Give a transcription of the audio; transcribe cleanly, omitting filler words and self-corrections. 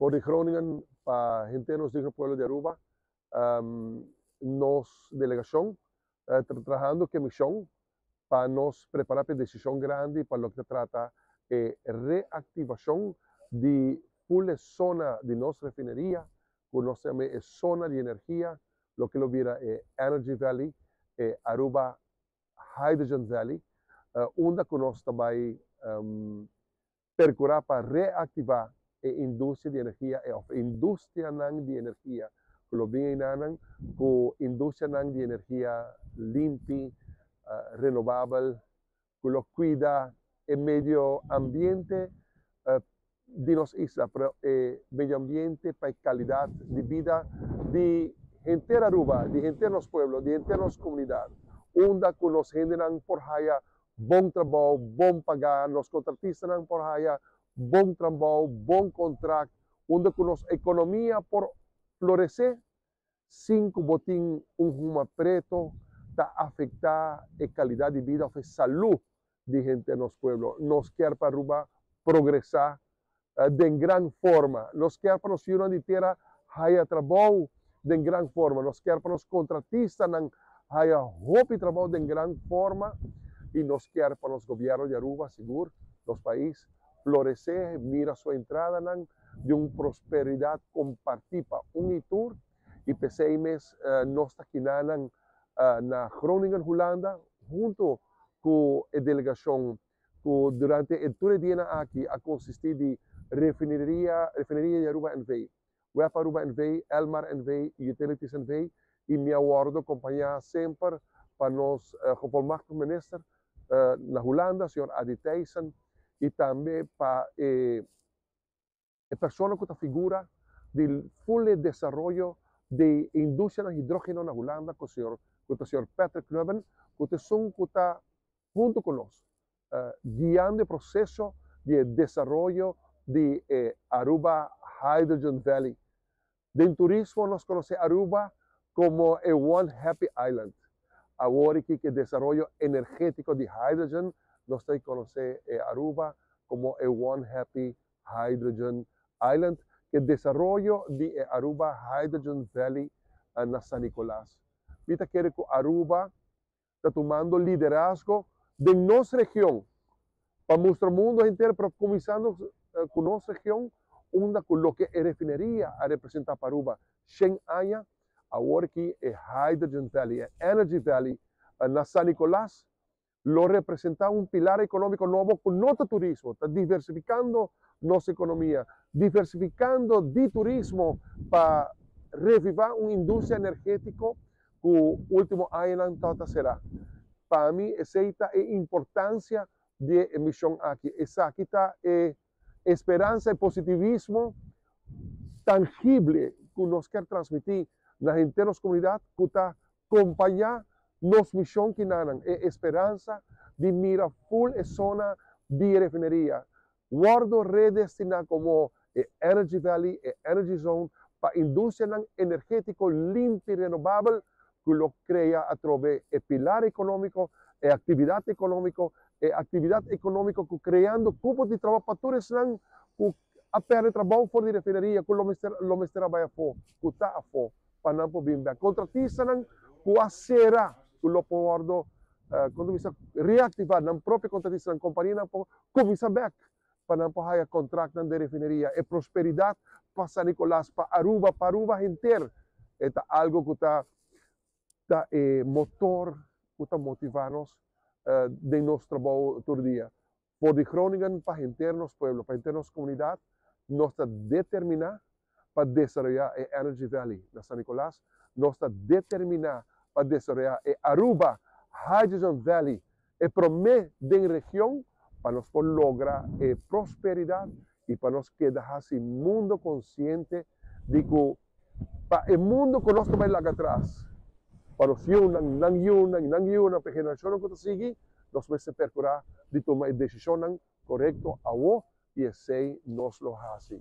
For di Groningen pa henter nos digno pueblo di Aruba, nos delegacion ta trahando cu e mision pa nos prepara pa e decision grandi pa loke ta trata e reactivacion di full e zona di nos refineria, cu nos ta yama e zona di energia, loke lo bira e Energy Valley, e Aruba Hydrogen Valley, unda cu nos ta bay percura pa reactiva e industria di energia of industrianan di energia cu lo bin einanan cu industrianan di energia limpi, renovabel, cu lo cuida e medio ambiente di nos isla, pero e medio ambiente pa e calidad di bida di henter Aruba, di henter nos pueblo, di henter nos comunidad, unda cu nos hendenan por haya bon trabou, bon paga, nos contratistanan por haya bon trabou, bon contract, unda cu nos economia por florece sin cu bo tin un huma preto ta afecta e calidad di bida of e salud di henter nos pueblo. Nos kier pa Aruba progresa den gran forma. Nos kier pa nos yiunan di tera haya trabou den gran forma. Nos kier pa nos contratistanan haya hopi trabou den gran forma. Y nos kier pa nos gobierno di Aruba, sigur, nos pais, florece, mira su entradanan di un prosperidad comparti pa un y tur. Y p'esey mes nos ta kinanan na Groningen, Hulanda, hunto cu e delegacion cu durante e tur e dianan aki a consisti di Refineria di Aruba NV, WEF Aruba NV, Elmar NV, Utilities NV y mi a wordo acompaña semper pa nos gevolmachtigd minister na Hulanda, señor Adi Thijssen, y tambe pa e persona cu ta figura di full desaroyo di industria na hidrogeno na Hulanda, cu ta señor Patrick Knubben, cu ta esun cu ta hunto cu nos, guiando e proceso di desaroyo di Aruba Hydrogen Valley. Den turismo nos conoce Aruba como e One Happy Island. Awor cu e desaroyo energetico di hydrogen, nos ta conoce Aruba como e One Happy Hydrogen Island, cu e desaroyo di Aruba Hydrogen Valley na San Nicolas. Mi ta kere cu Aruba ta tumando liderazgo di nos region pa mustra mundo entero, pero cuminsando cu nos region, unda cu loke e refineria a representa pa Aruba 100 aña, awor cu e Hydrogen Valley, e Energy Valley na San Nicolas, lo representa un pilar economico nobo cu no ta turismo, ta diversificando nos economia, diversificando di turismo pa reviva un industria energetico cu ultimo añanan ta sera. Pa mi, esey ta e importancia di e mision aki. Esaki ta e speransa y positivismo tangible cu nos kier transmiti na henter nos comunidad cu ta acompaña nos mision cu e speransa di mira full e zona di refineria wordo redestina como e Energy Valley, e Energy Zone pa industria energetico limpi y renovabel cu lo crea atrobe e pilar economico, e actividad economico, e actividad economico cu creando cupo di trabou pa tur esnan cu a perde trabou for di refineria, cu lo mester bay afo, cu ta afo, pa nan por bin. Contratistanan cu a sera, cu lo por cuando bisa reactiva nan propio contratistanan, compania nan por cuminsa back pa nan por haya contract di refineria. E prosperidad pa San Nicolas, pa Aruba entero. Ta algo cu ta e motor cu ta motiva nos den nos trabou tur dia. For di Groningen pa henter nos pueblo, pa henter nos comunidad, nos ta determina pa desaroya e Energy Valley na San Nicolas, nos ta determina pa desaroya e Aruba Hydrogen Valley, e prome den region pa nos por logra e prosperidad y pa nos keda haci mundo consciente di cu pa e mundo cu nos ta bay laga atras, pa nos yiunan, nan yiunan, nan yiunan, pa generacion cu ta sigui, nos mester percura di tuma e decision corecto awo y esey nos lo haci.